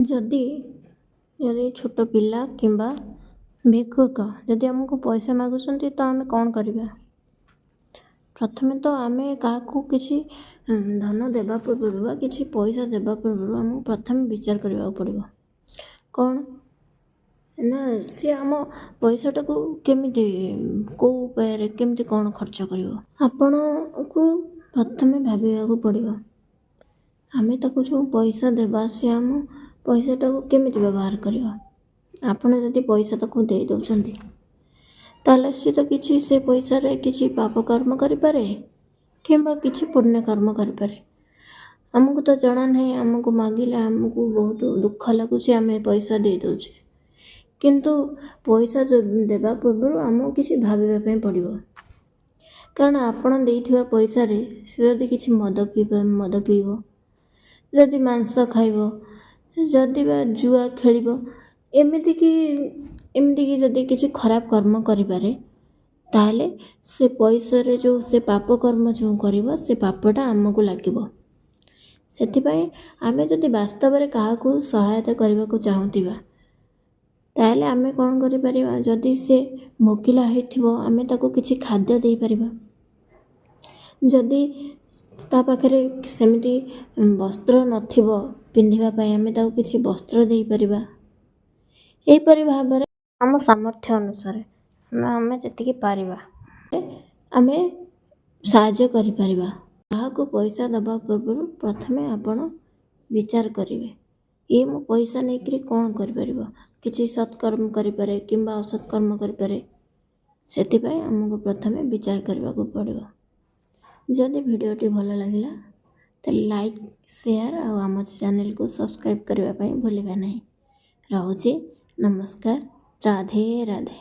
ଯଦି ଯଦି ଛୋଟ ପିଲା କିମ୍ବା ଭିକ୍ଷୁକ ଯଦି ଆମକୁ ପଇସା ମାଗୁଛନ୍ତି ତ ଆମେ କ'ଣ କରିବା? ପ୍ରଥମେ ତ ଆମେ କାହାକୁ କିଛି ଧନ ଦେବା ପୂର୍ବରୁ ବା କିଛି ପଇସା ଦେବା ପୂର୍ବରୁ ଆମକୁ ପ୍ରଥମେ ବିଚାର କରିବାକୁ ପଡ଼ିବ। କ'ଣ ନା ସିଏ ଆମ ପଇସାଟାକୁ କେମିତି, କେଉଁ ଉପାୟରେ କେମିତି କ'ଣ ଖର୍ଚ୍ଚ କରିବ, ଆପଣଙ୍କୁ ପ୍ରଥମେ ଭାବିବାକୁ ପଡ଼ିବ। ଆମେ ତାକୁ ଯେଉଁ ପଇସା ଦେବା, ସିଏ ଆମ ପଇସାଟାକୁ କେମିତି ବ୍ୟବହାର କରିବ? ଆପଣ ଯଦି ପଇସା ତାକୁ ଦେଇ ଦେଉଛନ୍ତି, ତାହେଲେ ସିଏ ତ କିଛି ସେ ପଇସାରେ କିଛି ପାପ କର୍ମ କରିପାରେ କିମ୍ବା କିଛି ପୁଣ୍ୟ କର୍ମ କରିପାରେ। ଆମକୁ ତ ଜଣା ନାହିଁ। ଆମକୁ ମାଗିଲେ ଆମକୁ ବହୁତ ଦୁଃଖ ଲାଗୁଛି, ଆମେ ପଇସା ଦେଇ ଦେଉଛେ। କିନ୍ତୁ ପଇସା ଦେବା ପୂର୍ବରୁ ଆମକୁ କିଛି ଭାବିବା ପାଇଁ ପଡ଼ିବ, କାରଣ ଆପଣ ଦେଇଥିବା ପଇସାରେ ସେ ଯଦି କିଛି ମଦ ପିଇବ, ମଦ ପିଇବ, ଯଦି ମାଂସ ଖାଇବ, ଯଦି ବା ଜୁଆ ଖେଳିବ, ଏମିତିକି ଯଦି କିଛି ଖରାପ କର୍ମ କରିପାରେ, ତାହେଲେ ସେ ପଇସାରେ ଯେଉଁ ସେ ପାପ କର୍ମ ଯେଉଁ କରିବ, ସେ ପାପଟା ଆମକୁ ଲାଗିବ। ସେଥିପାଇଁ ଆମେ ଯଦି ବାସ୍ତବରେ କାହାକୁ ସହାୟତା କରିବାକୁ ଚାହୁଁଥିବା, ତାହେଲେ ଆମେ କ'ଣ କରିପାରିବା? ଯଦି ସେ ଭୋକିଲା ହେଇଥିବ, ଆମେ ତାକୁ କିଛି ଖାଦ୍ୟ ଦେଇପାରିବା। ଯଦି ତା ପାଖରେ ସେମିତି ବସ୍ତ୍ର ନଥିବ ପିନ୍ଧିବା ପାଇଁ, ଆମେ ତାକୁ କିଛି ବସ୍ତ୍ର ଦେଇପାରିବା। ଏହିପରି ଭାବରେ ଆମ ସାମର୍ଥ୍ୟ ଅନୁସାରେ ଆମେ ଯେତିକି ପାରିବା, ଆମେ ସାହାଯ୍ୟ କରିପାରିବା। କାହାକୁ ପଇସା ଦେବା ପୂର୍ବରୁ ପ୍ରଥମେ ଆପଣ ବିଚାର କରିବେ, ଇଏ ମୋ ପଇସା ନେଇକରି କ'ଣ କରିପାରିବ? କିଛି ସତ୍କର୍ମ କରିପାରେ କିମ୍ବା ଅସତ୍କର୍ମ କରିପାରେ। ସେଥିପାଇଁ ଆମକୁ ପ୍ରଥମେ ବିଚାର କରିବାକୁ ପଡ଼ିବ। ଯଦି ଭିଡ଼ିଓଟି ଭଲ ଲାଗିଲା, ତାହେଲେ ଲାଇକ୍, ସେୟାର ଆଉ ଆମ ଚ୍ୟାନେଲକୁ ସବସ୍କ୍ରାଇବ୍ କରିବା ପାଇଁ ଭୁଲିବା ନାହିଁ। ରହୁଛି, ନମସ୍କାର, ରାଧେ ରାଧେ।